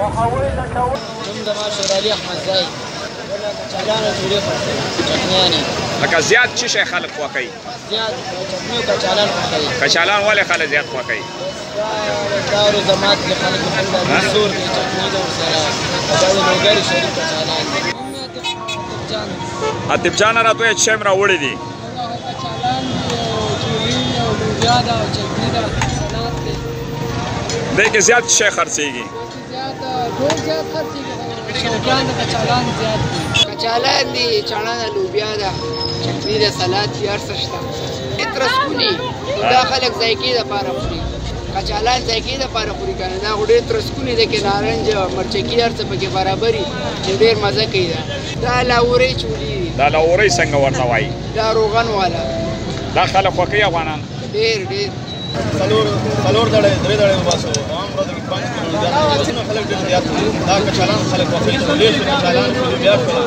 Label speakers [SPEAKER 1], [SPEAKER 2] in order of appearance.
[SPEAKER 1] نوم زما شیرعلي احمدزی. کچالان او چولې خوښوي، چټنیانې.
[SPEAKER 2] لکه زیات څه شی خلک خوښوي؟
[SPEAKER 1] زیات چټني او کچالان خوښوي.
[SPEAKER 2] کچالان ولې خلک زیات خوښوي؟
[SPEAKER 1] دا روزه مات دي خلک، خپل دا سور دی، چټني ده ورسره، دا د لوګر شریف کچالان دي.
[SPEAKER 2] عاطف جان راته یې شی راوړي دي.
[SPEAKER 1] کچالان دي او چولې او لوبیا ده او چټني ده، سلاد دی.
[SPEAKER 2] دې کې زیات شی خرڅېږي؟
[SPEAKER 1] زیات ټول زیات خرڅېږي، شوقیان د کچالان زیات دي.
[SPEAKER 3] کچالان دي، چڼه ده، لوبیا ده، چټني ده، سلاد دي، هر څه شته. ترسکوني دا خلک ذایقې دپاره خوري، کچالان ذایقې دپاره خوري که نه، دا خو ډېر ترسکوني دی، کې نارنج مرچکي هر څه پکې برابري چې ډېر مزه کوي. دا لاورۍ چولې دي.
[SPEAKER 2] دا لاورۍ څنګه ورته وایي؟
[SPEAKER 3] دا روغن والا.
[SPEAKER 2] دا خلک خوښوي افغانان؟
[SPEAKER 3] ډېر ډېر.
[SPEAKER 4] څلور دړې درې دړې وباسو، عام ورځ کې 5 کیلو زیات خلک ډېر زیات خوري. دا کچالان خلک خوښوي، چولې شو، کچالان شو، لوبیا شو.